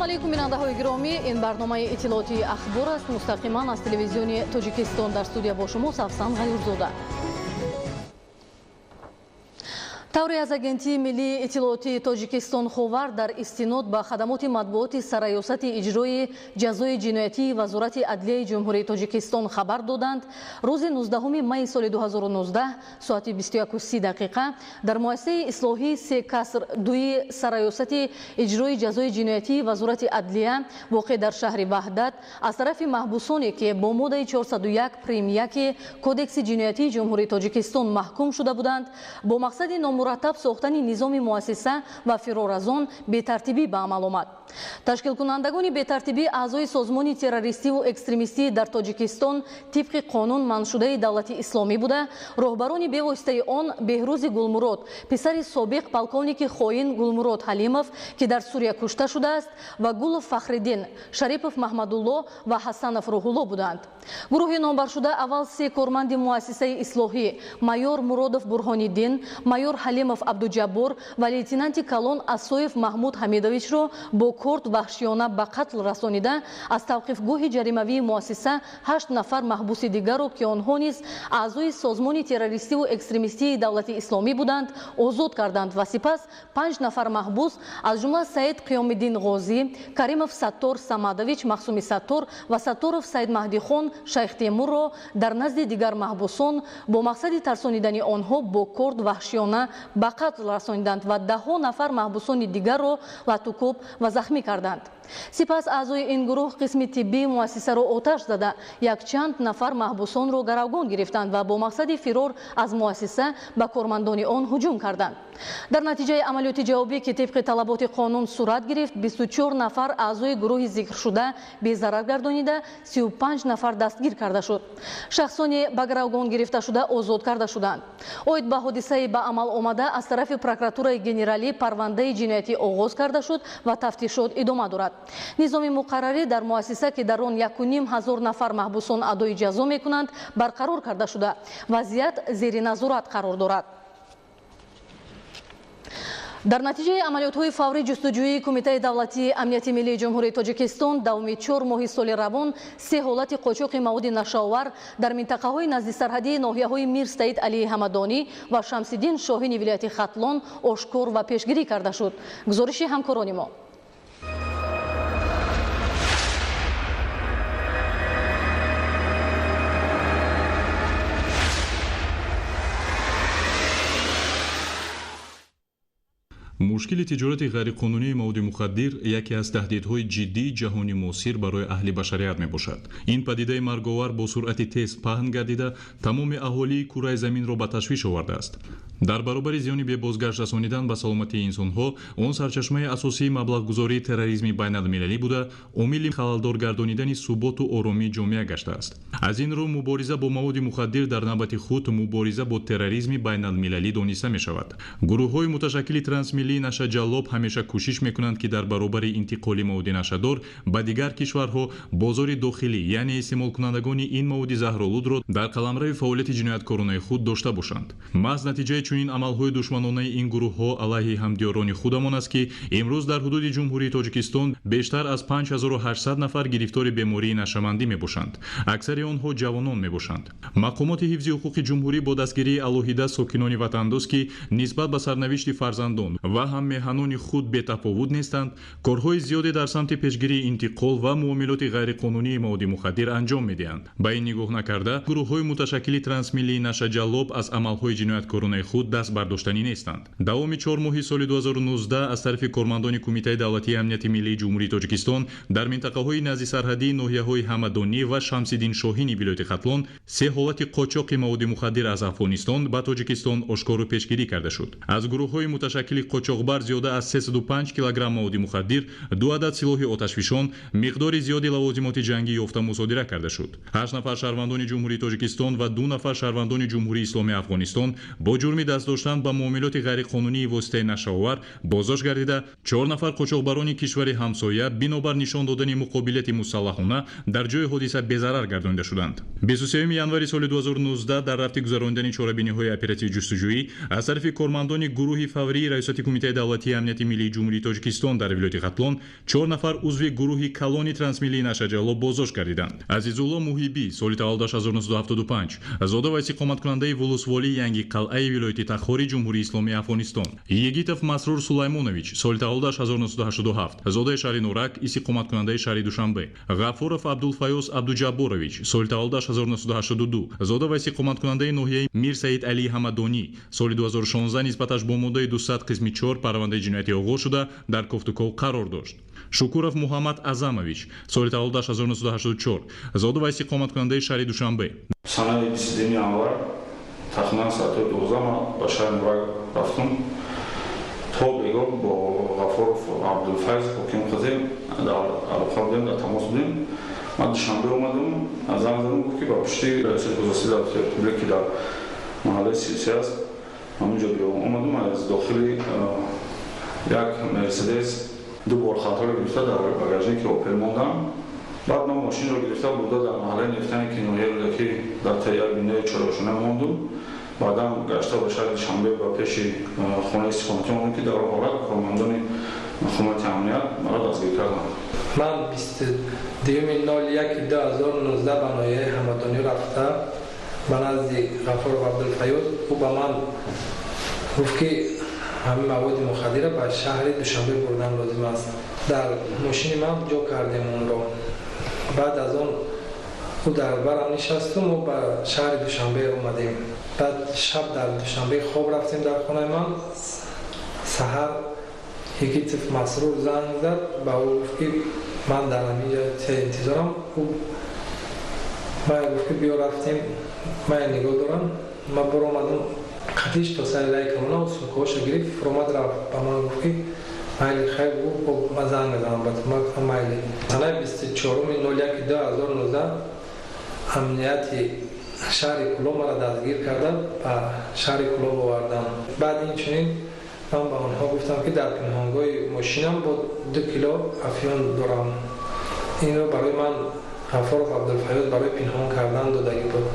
Ассалому алайкум, бинандаҳои гиромӣ. Ин барномаи иттилоотии Ахбор аст, мустақиман аз телевизиони Тоҷикистон. Дар студия бо шумо Савсан Ғаюрзода. Тавре аз Агентии миллии иттилоотии Тоҷикистон Ховар дар истинод ба хадамоти матбуоти Сарраёсати иҷрои ҷазои ҷиноятии Вазорати адлияи Ҷумҳурии Тоҷикистон хабар доданд, рӯзи 19 майи соли 2019 соати 21:30 дақиқа дар муассисаи ислоҳии се каср дуи Сарраёсати иҷрои ҷазои ҷиноятии Вазорати адлия воқеъ дар шаҳри Ваҳдат аз тарафи маҳбусоне, ки бо моддаи 401 прим 1 Кодекси ҷиноятии Ҷумҳурии Тоҷикистон маҳкум шуда буданд, бо мақсади номураттаб сохтани низоми муассиса ва фирор аз он бетартибӣ ба амал омад. Ташкилкунандагони бетартибӣ аъзои созмони террористиву экстремистӣ дар Тоҷикистон тибқи қонун манъшудаи Давлати Исломӣ буда, роҳбарони бевоситаи он Беҳрӯзи Гулмурод, писари собиқ полковники хоин Гулмурод Ҳалимов, ки дар Сурия кушта шудааст, ва Гулов Фахриддин, Шарипов Маҳмадулло ва Ҳасанов Рӯҳулло буданд. Гурӯҳи номбаршуда аввал се корманди муассисаи ислоҳӣ майор Муродов Бурҳониддин, майор Ҳалимов Абдуҷаббор ва лейтенанти калон Асоев Маҳмуд Ҳамидовичро бо корд ваҳшиёна ба қатл расонида, аз тавқифгоҳи ҷаримавии муассиса 8 нафар маҳбуси дигарро, ки онҳо низ аъзои созмони террористиву экстремистии Давлати Исломӣ буданд, озод карданд ва сипас 5 нафар маҳбус, аз ҷумла Саид Қиёмиддин Ғозӣ, Каримов Саттор Самадович, Махсуми Саттор ва Сатторов Саид Маҳдихон Шайх Темурро дар назди дигар маҳбусон бо мақсади тарсонидани онҳо бо корд ваҳшиёна ба қатл расониданд ва даҳҳо нафар маҳбусони дигарро латукӯб ва захмӣ карданд. Сипас аъзои ин гурӯҳ қисми тиббии муассисаро оташ зада, якчанд нафар маҳбусонро гаравгон гирифтанд ва бо мақсади фирор аз муассиса ба кормандони он ҳуҷум карданд. Дар натиҷаи амалиёти ҷавобӣ, ки тибқи талаботи қонун сурат гирифт, 24 нафар аъзои гурӯҳи зикршуда безарар гардонида, 35 нафар дастгир карда шуд. Шахсоне ба гаравгон гирифташуда озод карда шуданд. Оид ба ҳодисаи ба амал омада аз тарафи прокуратураи генералӣ парвандаи ҷиноятӣ оғоз карда шуд ва тафтишот идома дорад. Низоми муқаррарӣ дар муассиса, ки дар он 1,5 ҳазор нафар маҳбусон адои ҷазо мекунанд, барқарор карда шуда, вазъият зери назорат қарор дорад. Дар натиҷаи амалиётҳои фаврии ҷустуҷӯии Кумитаи давлатии амнияти миллии Ҷумҳурии Тоҷикистон давоми 4 моҳи соли равон се ҳолати қочоқи маводи нашаовар дар минтақаҳои наздисарҳадии ноҳияҳои Мир Саид Алии Ҳамадонӣ ва Шамсиддин Шоҳини вилояти Хатлон ошкор ва пешгирӣ карда шуд. Гузориши ҳамкорони мо. Мушкили тиҷорати ғайриқонунии маводи мухаддир яке аз таҳдидҳои ҷиддии ҷаҳони муосир барои аҳли башарият мебошад. Ин падидаи марговар бо суръати тез паҳн гардида, тамоми аҳолии кураи заминро ба ташвиш овардааст. Дар баробари зиёни бебозгашт расонидан ба саломатии инсонҳо, он сарчашмаи асосии маблағгузории терроризми байналмилалӣ буда, омили халалдор гардонидани суботу оромии ҷомеа гаштааст. Аз ин рӯ мубориза бо маводи мухаддир дар навбати худ мубориза бо терроризми байналмилалӣ дониста мешавад. Гурӯҳҳои муташаккили трансмиллии нашаҷаллоб ҳамеша кӯшиш мекунанд, ки дар баробари интиқоли маводи нашадор ба дигар кишварҳо, бозори дохилӣ, яъне истеъмолкунандагони ин маводи заҳролудро дар қаламрави фаъолияти ҷинояткоронаи худ дошта бошанд. Маҳз натиҷаи чунин амалҳои душманонаи ин гурӯҳҳо алайҳи ҳамдиёрони худамон аст, ки имрӯз дар ҳудуди Ҷумҳурии Тоҷикистон бештар аз 5800 нафар гирифтори бемории нашамандӣ мебошанд. Аксари онҳо ҷавонон мебошанд. Мақомоти ҳифзи ҳуқуқи ҷумҳурӣ бо дастгирии алоҳида сокинони ватандӯст, ки нисбат ба сарнавишти фарзандон ва ҳаммеҳанони худ бетафовут нестанд, корҳои зиёде дар самти пешгирии интиқол ва муомилоти ғайриқонунии маводи мухаддир анҷом медиҳанд. Ба ин нигоҳ накарда, гурӯҳҳои муташаккили трансмиллии нашаҷаллоб аз амалҳои ҷинояткоронаи худ даст бардоштанӣ нестанд. Давоми 4 моҳи соли 2019 аз тарафи кормандони Кумитаи давлатии амнияти миллии Ҷумҳурии Тоҷикистон дар минтақаҳои наздисарҳадии ноҳияҳои Ҳамадонӣ ва Шамсиддин Шоҳини вилояти Хатлон се ҳолати қочоқи маводи мухаддир аз Афғонистон ба Тоҷикистон ошкору пешгирӣ карда шуд. Аз гурӯҳҳои муташаккили қочоқбар зиёда аз 305 килограмм маводи мухаддир, ду адад силоҳи оташфишон, миқдори зиёди лавозимоти ҷангӣ ёфта мусодира карда шуд. 8 нафар шаҳрвандони Ҷумҳурии Тоҷикистон ва 2 нафар шаҳрвандони Ҷумҳурии Исломии Афғонистон бо ҷурми ҷурми даст доштан ба муомилоти ғайриқонунии воситаи нашаовар боздошт гардида, 4 нафар қочоқбарони кишвари ҳамсоя бинобар нишон додани муқобилияти мусаллаҳона дар ҷои ҳодиса безарар гардонида шуданд. 23 январи соли 2019 дар рафти гузаронидани чорабиниҳои оперативӣ ҷустуҷӯӣ аз тарафи кормандони гурӯҳи фаврии Раёсати Кумитаи давлатии амнияти миллии Ҷумҳурии Тоҷикистон дар вилояти Хатлон 4 нафар узви гурӯҳи калони трансмиллии нашаҷаллоб боздошт гардиданд. Азизулло Муҳибӣ, соли таваллудаш 1975, зода ва истиқоматкунандаи вулусволии Янги қалъаи вилояти Тахори Ҷумҳурии Исломии Афғонистон. Йигитов Масрур Сулаймонович, соли таваллудаш 1987, зодаи шаҳри Норак, истиқоматкунандаи шаҳри Душанбе. Ғафуров Абдулфаёз Абдуҷабборович, соли таваллудаш 1982, зода ва истиқоматкунандаи ноҳияи Мир Саид Алии Ҳамадонӣ. Соли 2016 нисбаташ бо моддаи 200 қисми 4 парвандаи ҷиноятӣ оғоз шуда, дар кофтуков қарор дошт. Шукуров Муҳаммад Азамович, соли таваллудаш 1984, зода ва истиқоматкунандаи шаҳри Душанбе. Санаи 22 январ тахминан соати 12 ман ба шаҳри Норак рафтам. То бегоҳ бо Ғафуров Абдулфайз ҳоким қазӣ дар алоқа будем, дар тамос будем. Ман Душанбе омадам, занг задам, гуфт ки ба пушти раёсати гузаштаи давлати республика, ки дар маҳаллаи 33 аст, ҳамонҷо биё. Омадам, аз дохили як Мерседес ду бор хатаро гирифта дар багажники Опел мондам. Баъд ман мошинро гирифта бурда дар маҳаллаи Нефтане, ки ноҳияи Рӯдакӣ, дар таи як бинои чоррошона мондум. Баъдан гашта ба шаҳри Душанбе ба пеши хонаи истиқоматӣ омадам, ки дар он ҳолат кормандони мақомоти амният маро дастгир карданд. Ман 22.01.2019 ба ноҳияи Ҳамадонӣ рафта ба назди Ғафуров Абдулфаёз. Ӯ ба ман гуфт, ки ҳамин маводи мухаддирро ба шаҳри Душанбе бурдан лозим аст. Дар мошини ман ҷо кардем онро. Баъд аз он ӯ дар барам нишасту мо ба шаҳри Душанбе омадем. Баъд шаб дар Душанбе хоб рафтем дар хонаи ман. Саҳар Йигитов Масрур занг зад, ба ӯ гуфт, ки ман дар ҳамин ҷо интизорам. Ӯ ман гуфт, ки биё рафтем, ман нигоҳ дорам. Ман баромадам, қатиш то сари лайи камона сумкаҳоша гирифт, фуромад рафт. Ба ман гуфт, ки майли, хайр, гуфт, ман занг мезанам ба ту. Ман гуфтам майли. Санаи 24.01.2019 амнияти шаҳри Кӯлоб маро дастгир карда, ба шаҳри Кӯлоб овардам. Баъд инчунин ман ба онҳо гуфтам, ки дар пинҳонгоҳи мошинам бо 2 кило афён дорам. Инро барои ман Ғафуров Абдулфаёз барои пинҳон кардан додагӣ буд.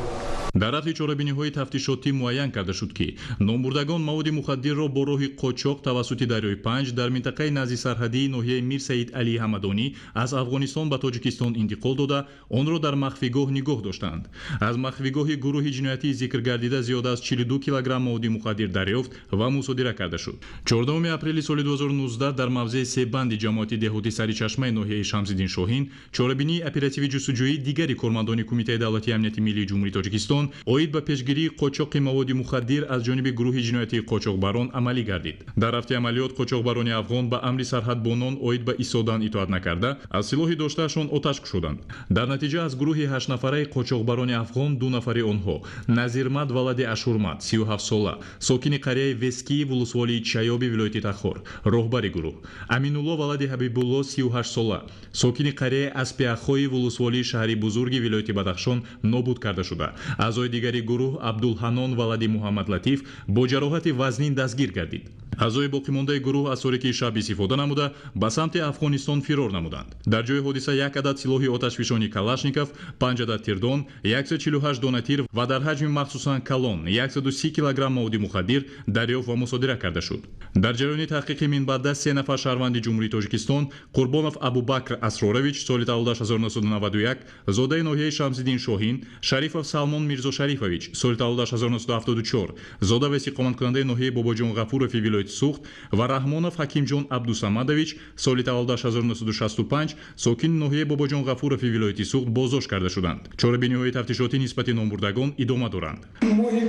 Дар рафти чорабиниҳои тафтишотӣ муайян карда шуд, ки номбурдагон маводи мухаддирро бо роҳи қочоқ тавассути дарёи Панҷ дар минтақаи назди сарҳадии ноҳияи Мир Саид Алии Ҳамадонӣ аз Афғонистон ба Тоҷикистон интиқол дода, онро дар махфигоҳ нигоҳ доштанд. Аз махфигоҳи гурӯҳи ҷиноятии зикргардида зиёда аз 42 килограмм маводи мухаддир дарёфт ва мусодира карда шуд. 14 апрели соли 2019 дар мавзеи Себанди ҷамоати деҳоти Саричашмаи ноҳияи Шамсиддин Шоҳин чорабинии оперативӣ ҷустуҷӯии дигари кормандони Кумитаи давлатии амнияти миллии Ҷумҳурии Тоҷикистон оид ба пешгирии қочоқи маводи мухаддир аз ҷониби гурӯҳи ҷиноятии қочоқбарон амалӣ гардид. Дар рафти амалиёт қочоқбарони афғон ба амри сарҳадбонон оид ба истодан итоат накарда, аз силоҳи доштаашон оташ кушоданд. Дар натиҷа аз гурӯҳи 8-нафараи қочоқбарони афғон 2 нафари онҳо, Назирмад валади Ашурмад, 37 сола, сокини қарияи Вескии вулусволии Чаёби вилояти Тахор, роҳбари гурӯҳ, Аминулло валади Ҳабибулло, 38 сола, сокини қарияи Аспиахои вулусволии шаҳри Бузурги вилояти Бадахшон нобуд карда шуда. Аъзои дигари гурӯҳ Абдулҳанон валади Муҳаммад Латиф бо ҷароҳати вазнин дастгир гардид. Аъзои боқимондаи гурӯҳ аз торикии шаб истифода намуда ба самти Афғонистон фирор намуданд. Дар ҷои ҳодиса як адад силоҳи оташфишони Калашников, 5 адад тирдон, 148 дона тир ва дар ҳаҷми махсусан калон 130 килограмм маводи мухаддир дарёфт ва мусодира карда шуд. Дар ҷараёни таҳқиқи минбаъда 3 нафар шаҳрванди Ҷумҳурии Тоҷикистон, Қурбонов Абубакр Асрорович, соли таваллудаш 1991, зодаи ноҳияи Шамсиддин Шоҳин, Шарифов Салмон Мирзошарифович, соли таваллудаш 1974, зода ва истиқоматкунандаи ноҳияи Бобоҷон Ғафурови вилояти Суғд ва Раҳмонов Ҳакимҷон Абдусамадович, соли таваллудаш 1965, сокини ноҳияи Бобоҷон Ғафурови вилояти Суғд боздошт карда шуданд. Чорабиниҳои тафтишотӣ нисбати номбурдагон идома доранд. Моҳи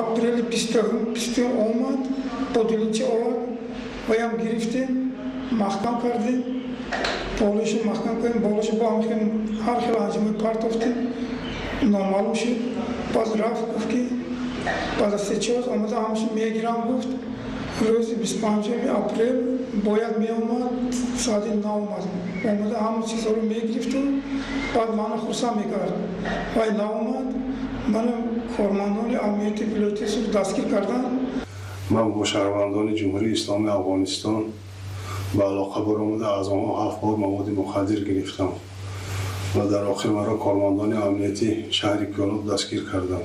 апрели 20 омад, бо дулинчи овард, ваям гирифтем, маҳкам кардем, болошу маҳкам кардем, болошу бо ҳар хел анҷомӣ партофтем, номаълум шуд. Баъд рафт, гуфт, ки баъд аз 3-4 рӯз омада ҳамашу мегирам, гуфт. Рӯзи 25 апрел бояд меомад, соати наомад. Омада ҳама чизҳоро мегирифту баъд мана хурсанд мекард. Вай наомад, мана кормандони амнияти вилояти Суғд дастгир карданд. Ман бо шаҳрвандони Ҷумҳурии Исломии Афғонистон ба алоқа баромада, аз онҳо 7 бор маводи мухаддир гирифтам ва дар охир маро кормандони амнияти шаҳри Кӯлоб дастгир карданд.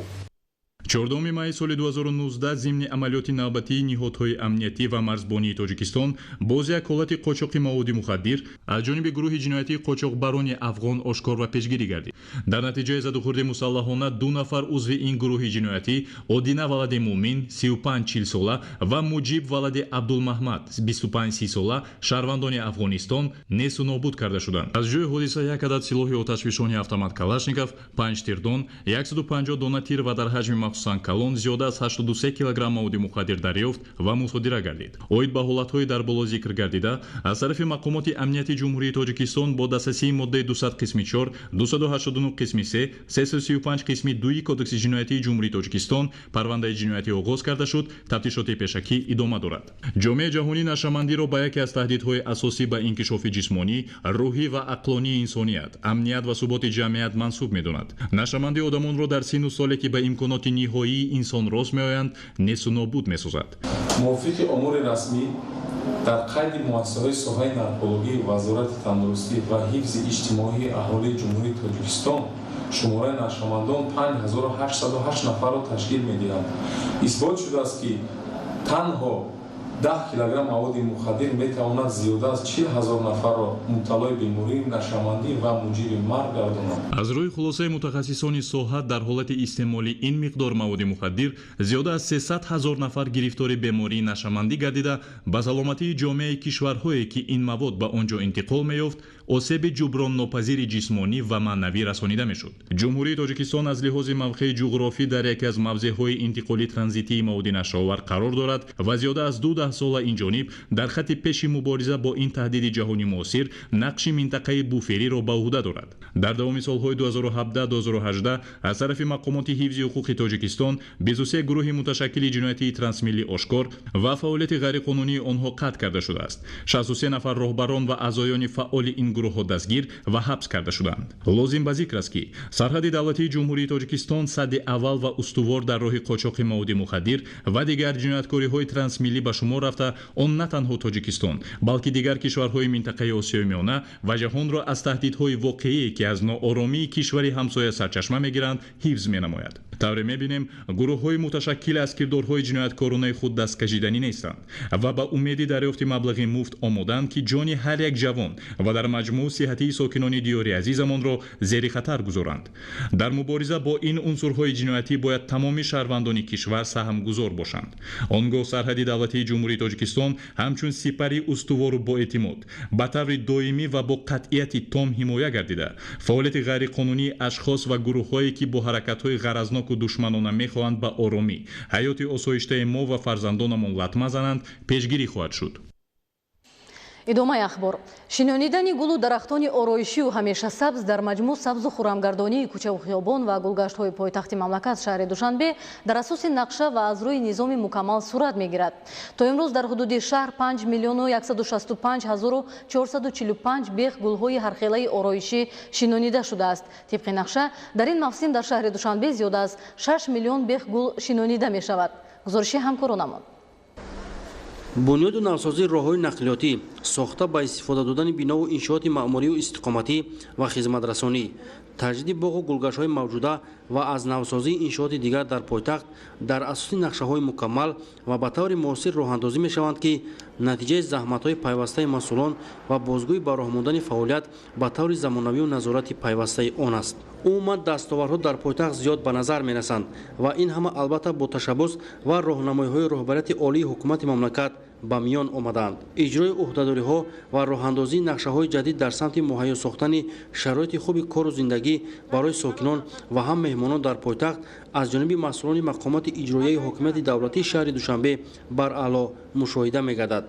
4 майи соли 2019 зимни амалиёти навбатии ниҳодҳои амниятӣ ва марзбонии Тоҷикистон боз як ҳолати қочоқи маводи мухаддир аз ҷониби гурӯҳи ҷиноятии қочоқбарони афғон ошкор ва пешгирӣ гардид. Дар натиҷаи задухӯрди мусаллаҳона 2 нафар узви ин гурӯҳи ҷиноятӣ, Одина валади Муъмин 35-40 сола ва Муҷиб валади Абдулмаҳмад 25-30 сола, шаҳрвандони Афғонистон, несту нобуд карда шуданд. Аз ҷои ҳодиса як адад силоҳи оташфишони автомат Калашников, 5 тирдон, 150 дона тир ва дар ҳаҷми махсусан калон зиёда аз 83 килограмм маводи мухаддир дарёфт ва мусодира гардид. Оид ба ҳолатҳои дар боло зикр гардида аз тарафи мақомоти амнияти Ҷумҳурии Тоҷикистон бо дастасии моддаи 200 қисми 4, 289 қисми 3, 335 қисми 2 Кодекси ҷиноятии Ҷумҳурии Тоҷикистон парвандаи ҷиноятӣ оғоз карда шуд. Тафтишоти пешакӣ идома дорад. Ҷомеаи ҷаҳонӣ нашъамандиро ба яке аз таҳдидҳои асосӣ ба инкишофи ҷисмонӣ, рӯҳӣ ва ақлонии инсоният, амният ва суботи ҷамъият мансуб медонад. Нашъамандӣ одамонро дар синну соле, ки ба имконоти ниҳоии инсон рост меоянд, несту нобуд месозад. Мувофиқи омори расмӣ дар қайди муассисаҳои соҳаи наркологии Вазорати тандурустӣ ва ҳифзи иҷтимоии аҳолии Ҷумҳурии Тоҷикистон шумораи нашъамандон 5808 нафарро ташкил медиҳанд. Исбот шудааст, ки танҳо 10 килограмм маводи мухаддир метавонад зиёда аз 40 000 нафарро мубталои бемории нашъамандӣ ва муҷиби марг гардонад. Аз рӯи хулосаи мутахассисони соҳа, дар ҳолати истеъмоли ин миқдор маводи мухаддир зиёда аз 300 000 нафар гирифтори бемории нашъамандӣ гардида, ба саломатии ҷомеаи кишварҳое, ки ин мавод ба он ҷо интиқол меёфт, осеби ҷуброннопазири ҷисмонӣ ва маънавӣ расонида мешуд. Ҷумҳурии Тоҷикистон аз лиҳози мавқеи ҷуғрофӣ дар яке аз мавзеъҳои интиқоли транзитии маводи нашъаовар қарор дорад ва зиёда аз 12 сола инҷониб дар хатти пеши мубориза бо ин таҳдиди ҷаҳони муосир нақши минтақаи буфериро ба ӯҳда дорад. Дар давоми солҳои 2017-2018 аз тарафи мақомоти ҳифзи ҳуқуқи Тоҷикистон 23 гурӯҳи муташаккили ҷиноятии трансмиллӣ ошкор ва фаъолияти ғайриқонунии онҳо қатъ карда шудааст. 63 нафар роҳбарон ва аъзоёни фаъоли ин гурӯҳҳо дастгир ва ҳабс карда шуданд. Лозим ба зикр аст, ки сарҳади давлатии Ҷумҳурии Тоҷикистон садди аввал ва устувор дар роҳи қочоқи маводи мухаддир ва дигар ҷинояткориҳои трансмиллӣ ба шумор рафта, он на танҳо Тоҷикистон, балки дигар кишварҳои минтақаи Осиёи Миёна ва ҷаҳонро аз таҳдидҳои воқеие, ки аз нооромии кишвари ҳамсоя сарчашма мегиранд, ҳифз менамояд. Тавре мебинем, гурӯҳҳои муташаккил аз кирдорҳои ҷинояткоронаи худ дасткашиданӣ нестанд ва ба умеди дарёфти маблағи муфт омоданд, ки ҷони ҳар як ҷавон ва дар маҷмӯъ сиҳатии сокинони диёри азизамонро зери хатар гузоранд. Дар мубориза бо ин унсурҳои ҷиноятӣ бояд тамоми шаҳрвандони кишвар саҳмгузор бошанд. Он гоҳ сарҳади давлатии Ҷумҳурии Тоҷикистон ҳамчун сипари устувору боэътимод ба таври доимӣ ва бо қатъияти том ҳимоя гардида, фаъолияти ғайриқонунии ашхос ва гурӯҳҳое, ки бо ҳаракатҳои ғаразноку душманона мехоҳанд ба оромӣ ҳаёти осоиштаи мо ва фарзандонамон латма зананд, пешгирӣ хоҳад шуд. Идомаи ахбор. Шинонидани гулу дарахтони ороишию ҳамеша сабз дар маҷмӯъ сабзу хурамгардонии кӯчаву хиёбон ва гулгаштҳои пойтахти мамлакат шаҳри Душанбе дар асоси нақша ва аз рӯи низоми мукаммал сурат мегирад. То имрӯз дар ҳудуди шаҳр 5 165 445 бех гулҳои ҳархелаи ороишӣ шинонида шудааст. Тибқи нақша дар ин мавсим дар шаҳри Душанбе зиёда аз 6 миллион бех гул шинонида мешавад. Гузориши ҳамкоронамон. Бунёду навсозии роҳҳои нақлиётӣ, сохта ба истифода додани бинову иншооти маъмурию истиқоматӣ ва хизматрасонӣ, таҷдиди боғу гулгаштҳои мавҷуда ва аз навсозии иншооти дигар дар пойтахт дар асоси нақшаҳои мукаммал ва ба таври муосир роҳандозӣ мешаванд, ки натиҷаи заҳматҳои пайвастаи масъулон ва бозгӯи ба роҳ мондани фаъолият ба таври замонавию назорати пайвастаи он аст. Умуман дастовардҳо дар пойтахт зиёд ба назар мерасанд ва ин ҳама албатта бо ташаббус ва роҳнамоиҳои роҳбарияти олии ҳукумати мамлакат ба миён омадаанд. Иҷрои ӯҳдадориҳо ва роҳандозии нақшаҳои ҷадид дар самти муҳайё сохтани шароити хуби кору зиндагӣ барои сокинон ва ҳам меҳмонон дар пойтахт аз ҷониби масъулони мақомоти иҷроияи ҳокимияти давлатии шаҳри Душанбе бараъло мушоҳида мегардад.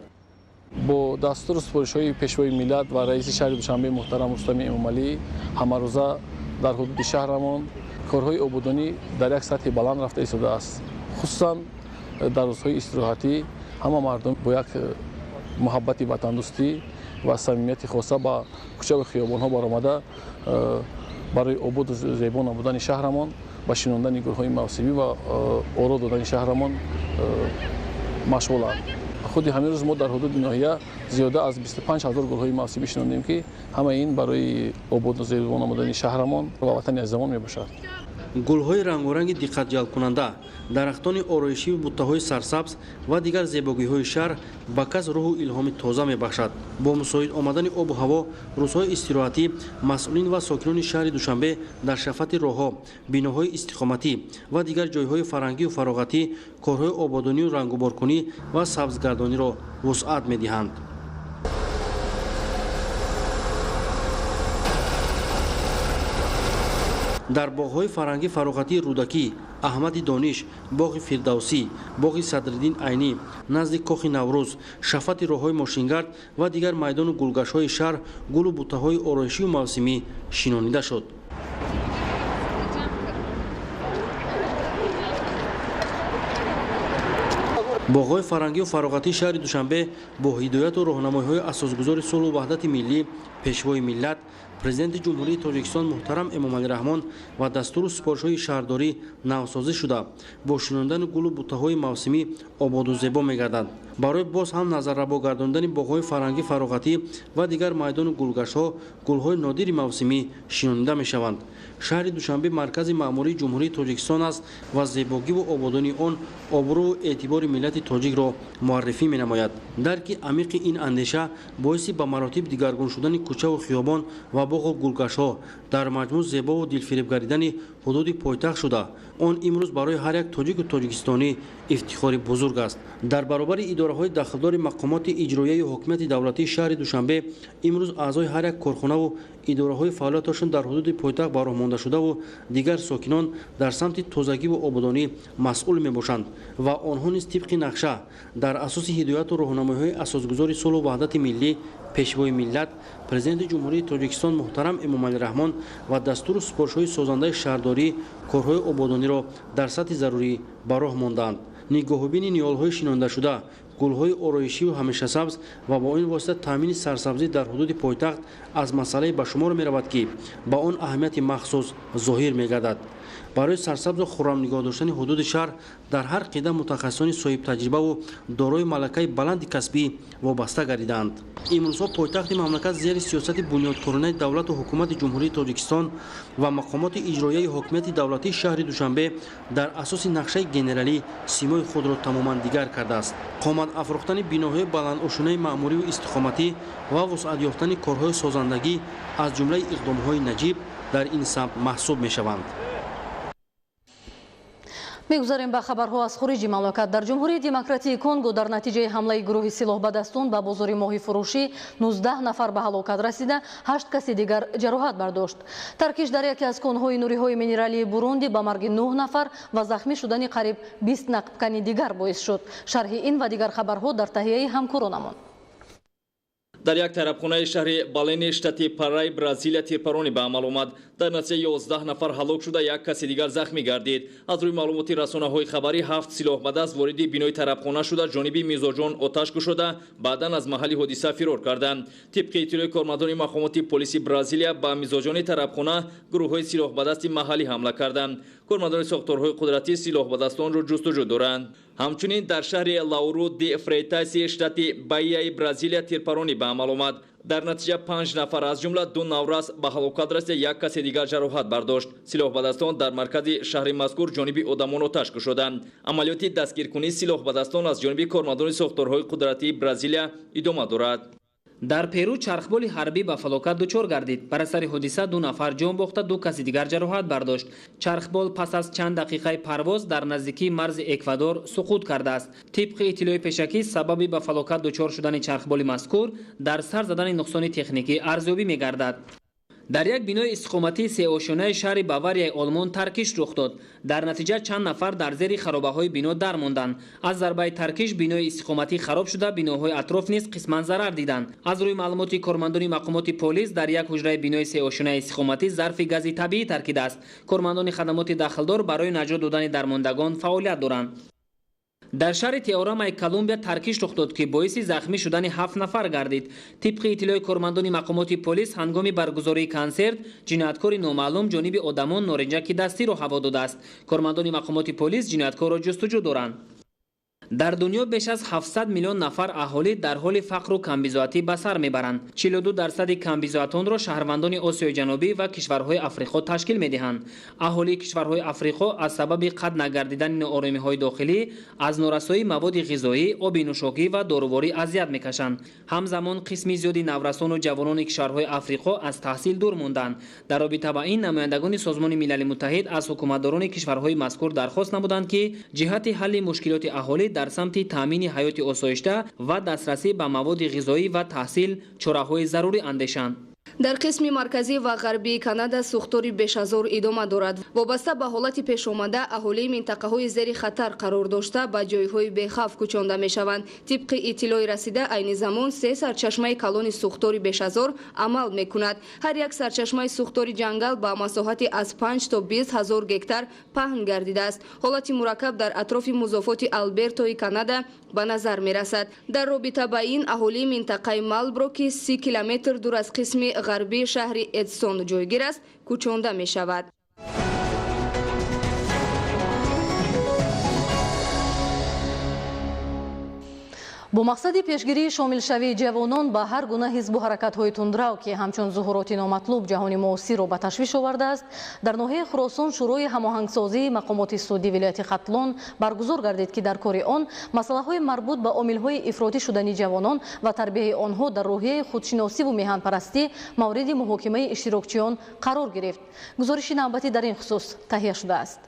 Бо дастуру супоришҳои Пешвои миллат ва раиси шаҳри Душанбе муҳтарам Рустами Эмомалӣ ҳамарӯза дар ҳудуди шаҳрамон корҳои ободонӣ дар як сатҳи баланд рафта истодааст. Хусусан дар рӯзҳои истироҳатӣ ҳама мардум бо як муҳаббати ватандӯстӣ ва самимияти хоса ба кӯча ва хиёбонҳо баромада барои ободу зебо намудани шаҳрамон, ба шинондани гулҳои мавсимӣ ва оро додани шаҳрамон машғуланд. Худи ҳамин рӯз мо дар ҳудуди ноҳия зиёда аз 25 ҳазор гулҳои мавсимӣ шинондем, ки ҳамаи ин барои ободу зебо намудани шаҳрамон ва ватани азизамон мебошад. Гулҳои рангоранги диққатҷалбкунанда, дарахтони ороишию буттаҳои сарсабз ва дигар зебогиҳои шаҳр ба кас рӯҳу илҳоми тоза мебахшад. Бо мусоид омадани обу ҳаво, рӯзҳои истироҳатӣ масъулин ва сокинони шаҳри Душанбе дар шафати роҳҳо, биноҳои истиқоматӣ ва дигар ҷойҳои фарҳангию фароғатӣ корҳои ободонию рангуборкунӣ ва сабзгардониро вусъат медиҳанд. Дар боғҳои фарҳангӣ фароғатии Рӯдакӣ, Аҳмади Дониш, боғи Фирдавсӣ, боғи Садриддин Айнӣ, назди Кохи Наврӯз, шафати роҳҳои мошингард ва дигар майдону гулгаштҳои шаҳр гулу буттаҳои ороишию мавсимӣ шинонида шуд. Боғҳои фарҳангию фароғатии шаҳри Душанбе бо ҳидояту роҳнамоиҳои асосгузори сулҳу ваҳдати миллӣ, пешвои миллат, президенти Ҷумҳурии Тоҷикистон муҳтарам Эмомалӣ Раҳмон ва дастуру супоришҳои шаҳрдорӣ навсозӣ шуда, бо шинондани гулу буттаҳои мавсимӣ ободу зебо мегарданд. Барои боз ҳам назаррабо гардондани боғҳои фарҳангӣ фароғатӣ ва дигар майдону гулгаштҳо гулҳои нодири мавсимӣ шинонида мешаванд. Шаҳри Душанбе маркази маъмурии Ҷумҳурии Тоҷикистон аст ва зебогиву ободонии он обрӯву эътибори миллати тоҷикро муаррифӣ менамояд. Дарки амиқи ин андеша боиси ба маротиб дигаргун шудани кӯчаву хиёбон ва боғу гулгаштҳо, дар маҷмӯъ зебову дилфиреб гардидани ҳудуди пойтахт шуда, он имрӯз барои ҳар як тоҷику тоҷикистонӣ ифтихори бузург аст. Дар баробари идораҳои дахлдори мақомоти иҷроияи ҳокимияти давлатии шаҳри Душанбе имрӯз аъзои ҳар як корхонаву идораҳои фаъолияташон дар ҳудуди пойтахт ба роҳ мондашудаву дигар сокинон дар самти тозагиву ободонӣ масъул мебошанд ва онҳо низ тибқи нақша дар асоси ҳидояту роҳнамоиҳои асосгузори сулҳу ваҳдати миллӣ, пешвои миллат, президенти Ҷумҳурии Тоҷикистон муҳтарам Эмомалӣ Раҳмон ва дастуру супоришҳои созандаи шаҳрдорӣ корҳои ободониро дар сатҳи зарурӣ ба роҳ мондаанд. Нигоҳубини ниҳолҳои шинондашуда, гулҳои ороишию ҳамешасабз ва бо ин восита таъмини сарсабзӣ дар ҳудуди пойтахт аз масъалае ба шумор меравад, ки ба он аҳамияти махсус зоҳир мегардад. Барои сарсабзу хуррам нигоҳ доштани ҳудуди шаҳр дар ҳар қида мутахассисони соҳибтаҷрибаву дорои малакаи баланди касбӣ вобаста гардидаанд. Имрӯзҳо пойтахти мамлакат зери сиёсати бунёдкоронаи давлату ҳукумати Ҷумҳурии Тоҷикистон ва мақомоти иҷроияи ҳокимияти давлатии шаҳри Душанбе дар асоси нақшаи генералӣ симои худро тамоман дигар кардааст. Қомат афрохтани биноҳои баландошонаи маъмурию истиқоматӣ ва вусъат ёфтани корҳои созандагӣ аз ҷумлаи иқдомҳои наҷиб дар ин самт маҳсуб мешаванд. Мегузарем ба хабарҳо аз хориҷи мамлакат. Дар Ҷумҳурии Демократии Конго дар натиҷаи ҳамлаи гурӯҳи силоҳбадастон ба бозори моҳифурӯшӣ 19 нафар ба ҳалокат расида, 8 каси дигар ҷароҳат бардошт. Таркиш дар яке аз конҳои нуриҳои минералии Бурунди ба марги 9 нафар ва захмӣ шудани қариб 20 нақбкани дигар боис шуд. Шарҳи ин ва дигар хабарҳо дар таҳияи ҳамкоронамон. Дар як тарабхонаи шаҳри Балени штати Параи Бразилия тирпаронӣ ба амал омад. Дар натиҷа 11 нафар ҳалок шуда, як каси дигар захмӣ гардид. Аз рӯи маълумоти расонаҳои хабарӣ, 7 силоҳбадаст вориди бинои тарабхона шуда, ҷониби мизоҷон оташ кушода, баъдан аз маҳалли ҳодиса фирор карданд. Тибқи иттилои кормандони мақомоти полиси Бразилия, ба мизоҷони тарабхона гурӯҳҳои силоҳбадасти маҳаллӣ ҳамла карданд. Кормандони сохторҳои қудратӣ силоҳбадастонро ҷустуҷӯ доранд. Ҳамчунин дар шаҳри Лауру де Фрейтаси штати Баияи Бразилия тирпаронӣ ба амал омад. Дар натиҷа 5 нафар аз ҷумла 2 наврас ба ҳалокат расида, як каси дигар ҷароҳат бардошт. Силоҳбадастон дар маркази шаҳри мазкур ҷониби одамон оташ кушоданд. Амалиёти дастгиркунии силоҳбадастон аз ҷониби кормандони сохторҳои қудратии Бразилия идома дорад. Дар Перу чархболи ҳарбӣ ба фалокат дучор гардид. Бар асари ҳодиса 2 нафар ҷон бохта, 2 каси дигар ҷароҳат бардошт. Чархбол пас аз чанд дақиқаи парвоз дар наздикии марзи Эквадор суқут кардааст. Тибқи иттилои пешакӣ, сабаби ба фалокат дучор шудани чархболи мазкур дар сар задани нуқсони техникӣ арзёбӣ мегардад. Дар як бинои истиқоматии сеошонаи шаҳри Баварияи Олмон таркиш рух дод. Дар натиҷа чанд нафар дар зери харобаҳои бино дармонданд. Аз зарбаи таркиш бинои истиқоматӣ хароб шуда, биноҳои атроф низ қисман зарар диданд. Аз рӯи маълумоти кормандони мақомоти полис, дар як ҳуҷраи бинои сеошонаи истиқоматӣ зарфи гази табиӣ таркидааст. Кормандони хадамоти дахлдор барои наҷот додани дармондагон фаъолият доранд. Дар шаҳри Теорамаи Колумбия таркиш рух дод, ки боиси захмӣ шудани 7 нафар гардид. Тибқи иттилои кормандони мақомоти полис, ҳангоми баргузории консерт ҷинояткори номаълум ҷониби одамон норинҷаки дастиро ҳаво додааст. Кормандони мақомоти полис ҷинояткорро ҷустуҷӯ доранд. Дар дунё беш аз 700 миллион нафар аҳолӣ дар ҳоли фақру камбизоатӣ ба сар мебаранд. 42% камбизоатонро шаҳрвандони Осиёи Ҷанубӣ ва кишварҳои Африқо ташкил медиҳанд. Аҳолии кишварҳои Африқо аз сабаби қатъ нагардидани нооромиҳои дохилӣ, аз норасоии маводи ғизоӣ, оби нӯшокӣ ва доруворӣ азият мекашанд. Ҳамзамон қисми зиёди наврасону ҷавонони кишварҳои Африқо аз таҳсил дур монданд. Дар робита ба ин намояндагони Созмони Милали Муттаҳид аз ҳукуматдорони кишварҳои мазкур дархост намуданд, ки ҷиҳати ҳалли мушкилоти аҳолӣ дар самти таъмини ҳаёти осоишта ва дастрасӣ ба маводи ғизоӣ ва таҳсил чораҳои зарурӣ андешанд. Дар қисми марказӣ ва ғарбии Канада сӯхтори бешазор идома дорад. Вобаста ба ҳолати пешомада, аҳолии минтақаҳои зери хатар қарор дошта ба ҷойҳои бехавф кӯчонда мешаванд. Тибқи иттилои расида, айни замон 3 сарчашмаи калони сӯхтори бешазор амал мекунад. Ҳар як сарчашмаи сӯхтори ҷангал ба масоҳати аз 5 то 20 ҳазор гектар паҳн гардидааст. Ҳолати мураккаб дар атрофи музофоти Албертои Канада ба назар мерасад. Дар робита ба ин, аҳолии минтақаи Малбро, ки 30 километр дур аз қисми ғарбии шаҳри Эдсон ҷойгир аст, кӯчонда мешавад. Бо мақсади пешгирии шомилшавии ҷавонон ба ҳар гуна ҳизбу ҳаракатҳои тундрав, ки ҳамчун зуҳуроти номатлуб ҷаҳони муосирро ба ташвиш овардааст, дар ноҳияи Хуросон шӯрои ҳамоҳангсозии мақомоти суди вилояти Хатлон баргузор гардид, ки дар кори он масъалаҳои марбут ба омилҳои ифротӣ шудани ҷавонон ва тарбияи онҳо дар рӯҳияи худшиносиву меҳанпарастӣ мавриди муҳокимаи иштирокчиён қарор гирифт. Гузориши навбатӣ дар ин хусус таҳия шудааст.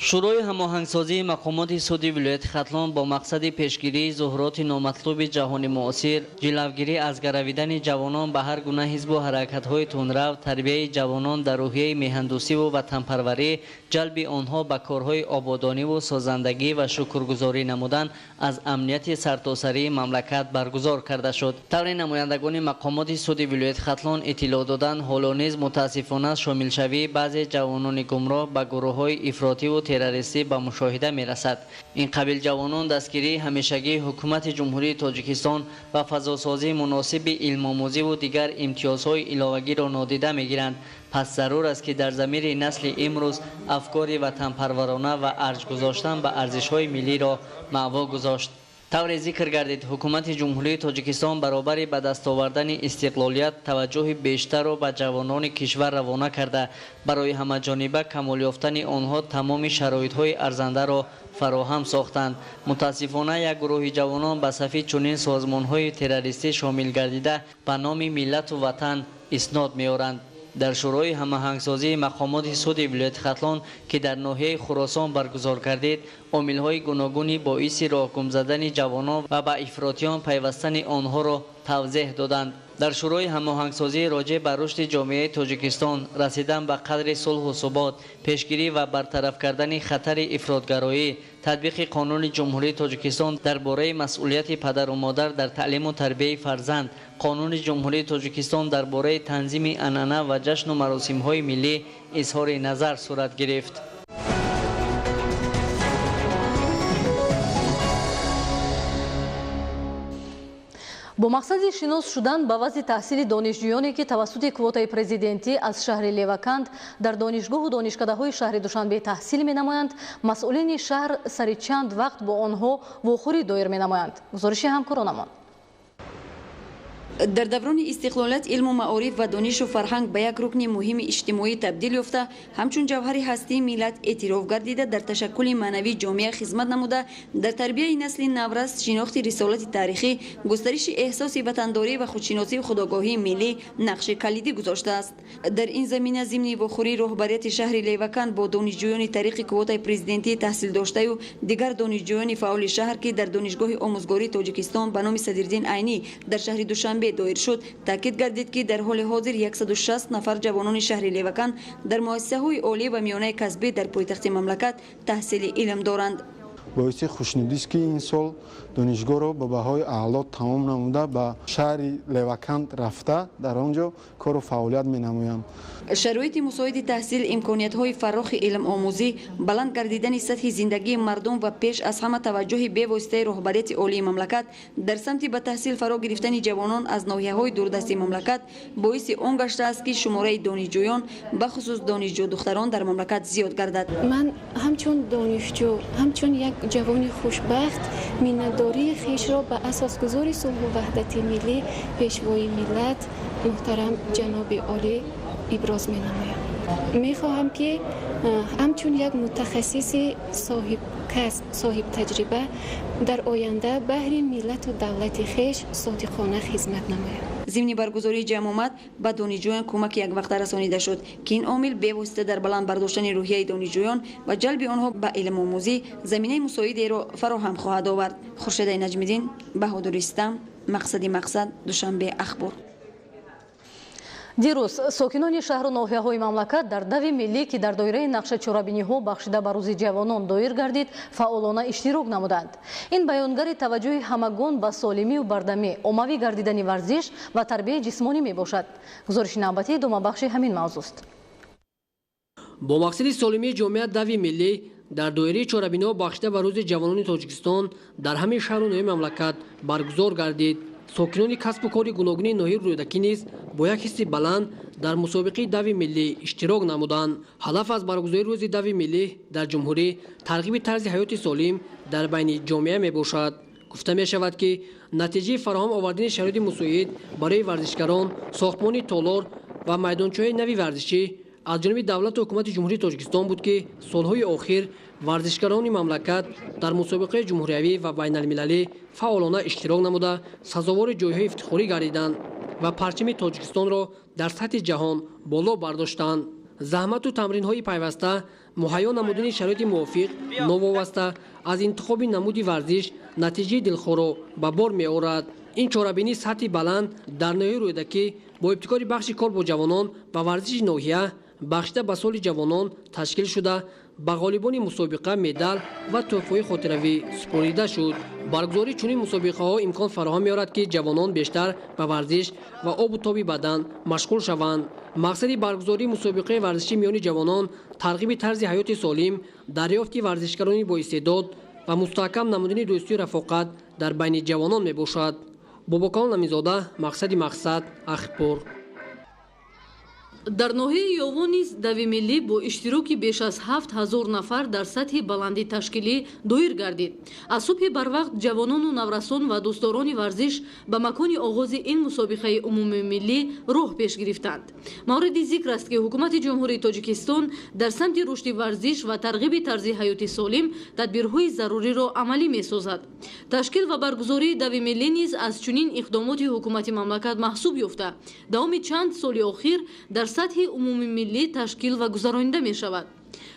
Шӯрои ҳамоҳангсозии мақомоти суди вилояти Хатлон бо мақсади пешгирии зуҳуроти номатлуби ҷаҳони муосир, ҷилавгирӣ аз гаравидани ҷавонон ба ҳар гуна ҳизбу ҳаракатҳои тундрав, тарбияи ҷавонон дар рӯҳияи меҳандӯсиву ватанпарварӣ, ҷалби онҳо ба корҳои ободониву созандагӣ ва шукргузорӣ намудан аз амнияти сартосарии мамлакат баргузор карда шуд. Таври намояндагони мақомоти суди вилояти Хатлон иттилоъ доданд, ҳоло низ мутаассифона шомилшавии баъзе ҷавонони гумроҳ ба гурӯҳҳои ифротиву террористӣ ба мушоҳида мерасад. Ин қабил ҷавонон дастгирии ҳамешагии ҳукумати Ҷумҳурии Тоҷикистон ва фазосозии муносиби илмомӯзиву дигар имтиёзҳои иловагиро нодида мегиранд. Пас зарур аст, ки дар замири насли имрӯз афкори ватанпарварона ва арҷ гузоштан ба арзишҳои миллиро маъво гузошт. Тавре зикр гардид, ҳукумати Ҷумҳурии Тоҷикистон баробари ба даст овардани истиқлолият таваҷҷӯҳи бештарро ба ҷавонони кишвар равона карда, барои ҳамаҷониба камол ёфтани онҳо тамоми шароитҳои арзандаро фароҳам сохтанд. Мутаассифона, як гурӯҳи ҷавонон ба сафи чунин созмонҳои террористӣ шомил гардида ба номи миллату ватан иснод меоранд. Дар шӯрои ҳамоҳангсозии мақомоти суди вилояти Хатлон, ки дар ноҳияи Хуросон баргузор кардид, омилҳои гуногуни боиси роҳгум задани ҷавонон ва ба ифротиён пайвастани онҳоро тавзеҳ доданд. Дар шӯрои ҳамоҳангсозии роҷеъ ба рушди ҷомеаи Тоҷикистон, расидан ба қадри сулҳу субот, пешгирӣ ва бартараф кардани хатари ифротгароӣ, татбиқи қонуни Ҷумҳурии Тоҷикистон дар бораи масъулияти падару модар дар таълиму тарбияи фарзанд, қонуни Ҷумҳурии Тоҷикистон дар бораи танзими анъана ва ҷашну маросимҳои миллӣ изҳори назар сурат гирифт. Бо мақсади шинос шудан ба вазъи таҳсили донишҷӯёне, ки тавассути квотаи президентӣ аз шаҳри Леваканд дар донишгоҳу донишкадаҳои шаҳри Душанбе таҳсил менамоянд, масъулини шаҳр сари чанд вақт бо онҳо вохӯрӣ доир менамоянд. Гузориши ҳамкоронамон. Дар даврони истиқлолият илму маориф ва донишу фарҳанг ба як рукни муҳими иҷтимоӣ табдил ёфта, ҳамчун ҷавҳари ҳастии миллат эътироф гардида, дар ташаккули маънавии ҷомеа хизмат намуда, дар тарбияи насли наврас шинохти рисолати таърихӣ, густариши эҳсоси ватандорӣ ва худшиносию худогоҳии миллӣ нақши калидӣ гузоштааст. Дар ин замина зимни вохӯрии роҳбарияти шаҳри Леваканд бо донишҷӯёни тариқи квотаи президентӣ таҳсилдоштаю дигар донишҷӯёни фаъоли шаҳр, ки дар Донишгоҳи омӯзгории Тоҷикистон ба номи Садриддин Айнӣ дар шаҳри Душанбе доир шуд, таъкид гардид, ки дар ҳоли ҳозир 160 нафар ҷавонони шаҳри Леваканд дар муассисаҳои олӣ ва миёнаи касбӣ дар пойтахти мамлакат таҳсили илм доранд. Боиси хушнудист, ки ин сол донишгоҳро ба баҳои аъло тамом намуда, ба шаҳри Левакант рафта, дар он ҷо кору фаъолият менамоям. Шароити мусоиди таҳсил, имкониятҳои фарохи илмомӯзӣ, баланд гардидани сатҳи зиндагии мардум ва пеш аз ҳама таваҷҷӯҳи бевоситаи роҳбарияти олии мамлакат дар самти ба таҳсил фаро гирифтани ҷавонон аз ноҳияҳои дурдасти мамлакат боиси он гаштааст, ки шумораи донишҷӯён, бахусус донишҷӯ духтарон дар мамлакат зиёд гардад. Ман ҳамчун донишҷӯ, ҳамчун як ҷавони хушбахт миннатдории хешро ба асосгузори сулҳу ваҳдати миллӣ, Пешвои миллат муҳтарам ҷаноби олӣ иброз менамоям. Мехоҳам, ки ҳамчун як мутахассиси соҳибкасб, соҳибтаҷриба дар оянда баҳри миллату давлати хеш содиқона хизмат намоям. Зимни баргузории ҷамъомад ба донишҷӯён кӯмаки яквақта расонида шуд, ки ин омил бевосита дар баланд бардоштани рӯҳияи донишҷӯён ва ҷалби онҳо ба илмомӯзӣ заминаи мусоидеро фароҳам хоҳад овард. Хуршедаи Наҷмиддин, Баҳодур Истам, Мақсади мақсад, Душанбе, Ахбор. Дирӯз сокинони шаҳру ноҳияҳои мамлакат дар дави миллӣ, ки дар доираи нақша чорабиниҳо бахшида ба Рӯзи ҷавонон доир гардид, фаъолона иштирок намуданд. Ин баёнгари таваҷҷӯҳи ҳамагон ба солимию бардамӣ, оммавӣ гардидани варзиш ва тарбияи ҷисмонӣ мебошад. Гузориши навбатӣ идомабахши ҳамин мавзӯст. Бо мақсади солимии ҷомеа дави миллӣ дар доираи чорабиниҳо бахшида ба Рӯзи ҷавонони Тоҷикистон дар ҳамаи шаҳру ноҳияи мамлакат баргузор гардид. Сокинони касбу кори гуногуни ноҳияи Рӯдакӣ низ бо як ҳисси баланд дар мусобиқаи дави миллӣ иштирок намуданд. Ҳадаф аз баргузории рӯзи дави миллӣ дар ҷумҳурӣ тарғиби тарзи ҳаёти солим дар байни ҷомеа мебошад. Гуфта мешавад, ки натиҷаи фароҳам овардани шароити мусоид барои варзишгарон, сохтмони толор ва майдончаҳои нави варзишӣ аз ҷониби давлату ҳукумати Ҷумҳурии Тоҷикистон буд, ки солҳои охир варзишгарони мамлакат дар мусобиқаи ҷумҳуриявӣ ва байналмилалӣ фаъолона иштирок намуда, сазовори ҷойҳои ифтихорӣ гардиданд ва парчами Тоҷикистонро дар сатҳи ҷаҳон боло бардоштанд. Заҳмату тамринҳои пайваста, муҳайё намудани шароити мувофиқ новобаста аз интихоби намуди варзиш натиҷаи дилхоҳро ба бор меорад. Ин чорабинии сатҳи баланд дар ноҳияи Рӯдакӣ бо ибтикори бахши кор бо ҷавонон ва варзиши ноҳия бахшида ба соли ҷавонон ташкил шуда, ба ғолибони мусобиқа медал ва тӯҳфаҳои хотиравӣ супорида шуд. Баргузории чунин мусобиқаҳо имкон фароҳам меорад, ки ҷавонон бештар ба варзиш ва обу тоби бадан машғул шаванд. Мақсади баргузории мусобиқаи варзишӣ миёни ҷавонон тарғиби тарзи ҳаёти солим, дарёфти варзишгарони боистеъдод ва мустаҳкам намудани дӯстию рафоқат дар байни ҷавонон мебошад. Бобокалон Аминзода, Мақсади мақсад, Ахбор. Дар ноҳияи Ёвон низ дави миллӣ бо иштироки беш аз 7000 нафар дар сатҳи баланди ташкилӣ доир гардид. Аз субҳи барвақт ҷавонону наврасон ва дӯстдорони варзиш ба макони оғози ин мусобиқаи умумимиллӣ роҳ пеш гирифтанд. Мавриди зикр аст, ки Ҳукумати Ҷумҳурии Тоҷикистон дар самти рушди варзиш ва тарғиби тарзи ҳаёти солим тадбирҳои заруриро амалӣ месозад. Ташкил ва баргузории дави миллӣ низ аз чунин иқдомоти ҳукумати мамлакат маҳсуб ёфта, давоми чанд соли охир дар сатҳи умумимиллӣ ташкил ва гузаронида мешавад.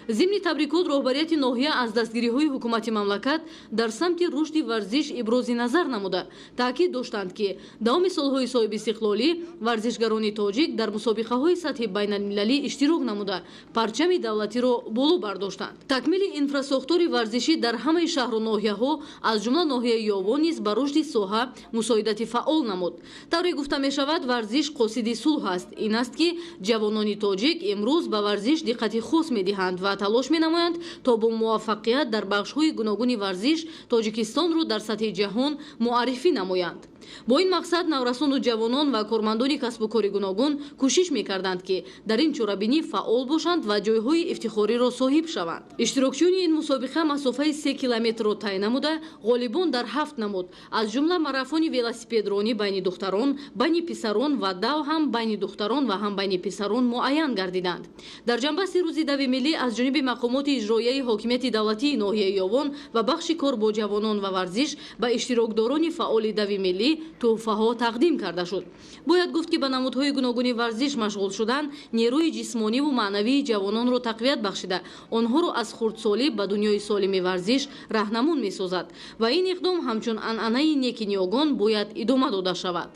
Зимни табрикот роҳбарияти ноҳия аз дастгириҳои ҳукумати мамлакат дар самти рушди варзиш ибрози назар намуда, таъкид доштанд, ки давоми солҳои соҳибистиқлолӣ варзишгарони тоҷик дар мусобиқаҳои сатҳи байналмилалӣ иштирок намуда, парчами давлатиро боло бардоштанд. Такмили инфрасохтори варзишӣ дар ҳамаи шаҳру ноҳияҳо, аз ҷумла ноҳияи Ёвон низ ба рушди соҳа мусоидати фаъол намуд. Тавре гуфта мешавад, варзиш қосиди сулҳ аст. Ин аст, ки ҷавонони тоҷик имрӯз ба варзиш диққати хос медиҳанд ва талош менамоянд, то бо муваффақият дар бахшҳои гуногуни варзиш Тоҷикистонро дар сатҳи ҷаҳон муаррифӣ намоянд. Бо ин мақсад наврасону ҷавонон ва кормандони касбу кори гуногун кӯшиш мекарданд, ки дар ин чорабинӣ фаъол бошанд ва ҷойҳои ифтихориро соҳиб шаванд. Иштирокчиёни ин мусобиқа масофаи 3 километрро тай намуда, ғолибон дар ҳафт намуд, аз ҷумла марафони велосипедронӣ байни духтарон, байни писарон ва дав ҳам байни духтарон ва ҳам байни писарон муайян гардиданд. Дар ҷанбасти рӯзи дави миллӣ аз ҷониби мақомоти иҷроияи ҳокимияти давлатии ноҳияи Ёвон ва бахши кор бо ҷавонон ва варзиш ба иштирокдорони фаъоли дави миллӣ тӯҳфаҳо тақдим карда шуд. Бояд гуфт, ки ба намудҳои гуногуни варзиш машғул шудан нерӯи ҷисмониву маънавии ҷавононро тақвият бахшида, онҳоро аз хурдсолӣ ба дунёи солими варзиш раҳнамун месозад ва ин иқдом ҳамчун анъанаи неки ниёгон бояд идома дода шавад.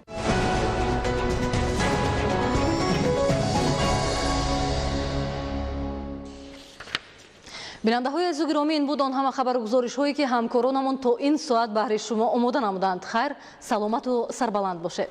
Бинандаҳои азизу гиромӣ, ин буд он ҳама хабару гузоришҳое, ки ҳамкоронамон то ин соат баҳри шумо омода намуданд. Хайр, саломату сарбаланд бошед.